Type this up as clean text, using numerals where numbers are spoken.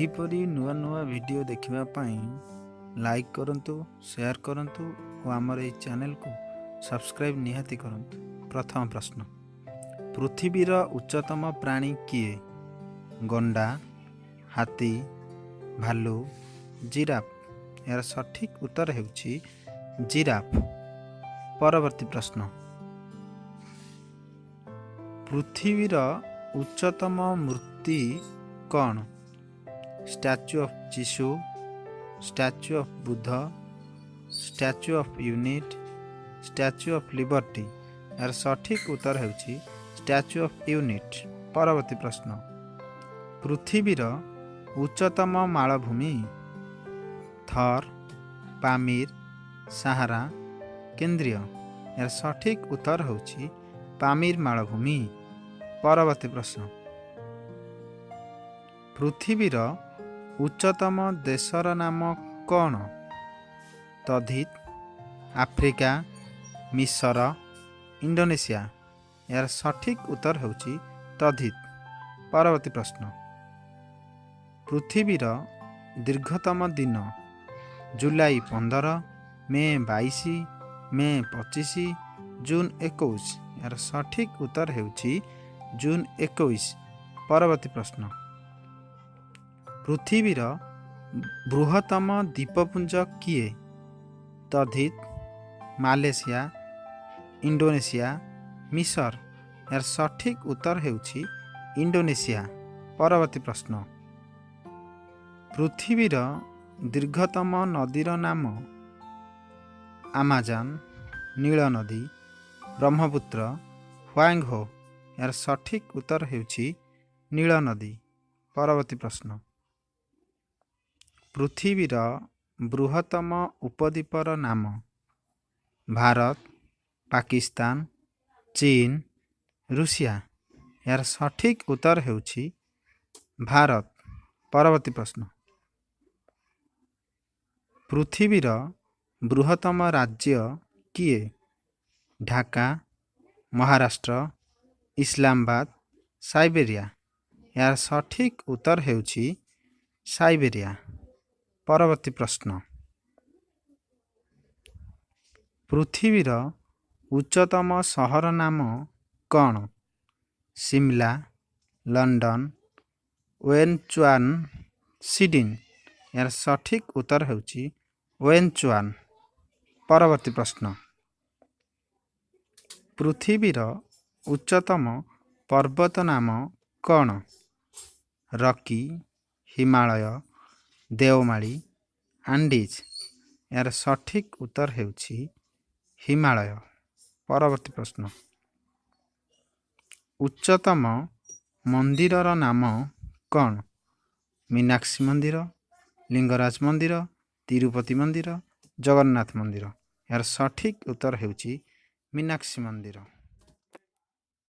ଏହିପରି ନୂଆ ନୂଆ ଭିଡ଼ିଓ ଦେଖିବା ପାଇଁ ଲାଇକ୍ କରନ୍ତୁ, ସେୟାର କରନ୍ତୁ ଓ ଆମର ଏହି ଚ୍ୟାନେଲକୁ ସବସ୍କ୍ରାଇବ୍ ନିହାତି କରନ୍ତୁ। ପ୍ରଥମ ପ୍ରଶ୍ନ, ପୃଥିବୀର ଉଚ୍ଚତମ ପ୍ରାଣୀ କିଏ? ଗଣ୍ଡା, ହାତୀ, ଭାଲୁ, ଜିରାଫ। ଏହାର ସଠିକ୍ ଉତ୍ତର ହେଉଛି ଜିରାଫ। ପରବର୍ତ୍ତୀ ପ୍ରଶ୍ନ, ପୃଥିବୀର ଉଚ୍ଚତମ ମୂର୍ତ୍ତି କ'ଣ? Statue of Jishu, Statue of Buddha, Statue of Unity, Statue of Liberty. ଏହାର ସଠିକ୍ ଉତ୍ତର ହେଉଛି ଷ୍ଟାଚ୍ୟୁ ଅଫ୍ ୟୁନିଟ୍। ପରବର୍ତ୍ତୀ ପ୍ରଶ୍ନ, ପୃଥିବୀର ଉଚ୍ଚତମ ମାଳଭୂମି? ଥର୍, ପାମିର, ସାହାରା, କେନ୍ଦ୍ରୀୟ। ଏହାର ସଠିକ୍ ଉତ୍ତର ହେଉଛି ପାମିର ମାଳଭୂମି। ପରବର୍ତ୍ତୀ ପ୍ରଶ୍ନ, ପୃଥିବୀର ଉଚ୍ଚତମ ଦେଶର ନାମ କ'ଣ? ତଦ୍ଧିତ, ଆଫ୍ରିକା, ମିଶର, ଇଣ୍ଡୋନେସିଆ। ଏହାର ସଠିକ୍ ଉତ୍ତର ହେଉଛି ତଦ୍ଧିତ। ପରବର୍ତ୍ତୀ ପ୍ରଶ୍ନ, ପୃଥିବୀର ଦୀର୍ଘତମ ଦିନ? ଜୁଲାଇ 15, ମେ 22, ମେ 25, ଜୁନ୍ 21। ଏହାର ସଠିକ୍ ଉତ୍ତର ହେଉଛି ଜୁନ୍ 21। ପରବର୍ତ୍ତୀ ପ୍ରଶ୍ନ, ପୃଥିବୀର ବୃହତ୍ତମ ଦ୍ୱୀପପୁଞ୍ଜ କିଏ? ତଦ୍ଧିତ, ମାଲେସିଆ, ଇଣ୍ଡୋନେସିଆ, ମିଶର। ଏହାର ସଠିକ୍ ଉତ୍ତର ହେଉଛି ଇଣ୍ଡୋନେସିଆ। ପରବର୍ତ୍ତୀ ପ୍ରଶ୍ନ, ପୃଥିବୀର ଦୀର୍ଘତମ ନଦୀର ନାମ? ଆମାଜନ, ନୀଳ ନଦୀ, ବ୍ରହ୍ମପୁତ୍ର, ହ୍ୱାଙ୍ଗହୋ। ଏହାର ସଠିକ୍ ଉତ୍ତର ହେଉଛି ନୀଳ ନଦୀ। ପରବର୍ତ୍ତୀ ପ୍ରଶ୍ନ, ପୃଥିବୀର ବୃହତ୍ତମ ଉପଦ୍ୱୀପର ନାମ? ଭାରତ, ପାକିସ୍ତାନ, ଚୀନ, ରୁଷିଆ। ଏହାର ସଠିକ୍ ଉତ୍ତର ହେଉଛି ଭାରତ। ପରବର୍ତ୍ତୀ ପ୍ରଶ୍ନ, ପୃଥିବୀର ବୃହତ୍ତମ ରାଜ୍ୟ କିଏ? ଢାକା, ମହାରାଷ୍ଟ୍ର, ଇସଲାମାବାଦ, ସାଇବେରିଆ। ଏହାର ସଠିକ୍ ଉତ୍ତର ହେଉଛି ସାଇବେରିଆ। ପରବର୍ତ୍ତୀ ପ୍ରଶ୍ନ, ପୃଥିବୀର ଉଚ୍ଚତମ ସହର ନାମ କ'ଣ? Shimla, London, Wenchuan, Sydney. ଏହାର ସଠିକ୍ ଉତ୍ତର ହେଉଛି ୱେନଚୁଆନ୍। ପରବର୍ତ୍ତୀ ପ୍ରଶ୍ନ, ପୃଥିବୀର ଉଚ୍ଚତମ ପର୍ବତ ନାମ କ'ଣ? ରକି, ହିମାଳୟ, ଦେଓମାଳି, ଆଣ୍ଡିଜ୍। ଏହାର ସଠିକ୍ ଉତ୍ତର ହେଉଛି ହିମାଳୟ। ପରବର୍ତ୍ତୀ ପ୍ରଶ୍ନ, ଉଚ୍ଚତମ ମନ୍ଦିରର ନାମ କ'ଣ? ମୀନାକ୍ଷୀ ମନ୍ଦିର, ଲିଙ୍ଗରାଜ ମନ୍ଦିର, ତିରୁପତି ମନ୍ଦିର, ଜଗନ୍ନାଥ ମନ୍ଦିର। ଏହାର ସଠିକ୍ ଉତ୍ତର ହେଉଛି ମୀନାକ୍ଷୀ ମନ୍ଦିର।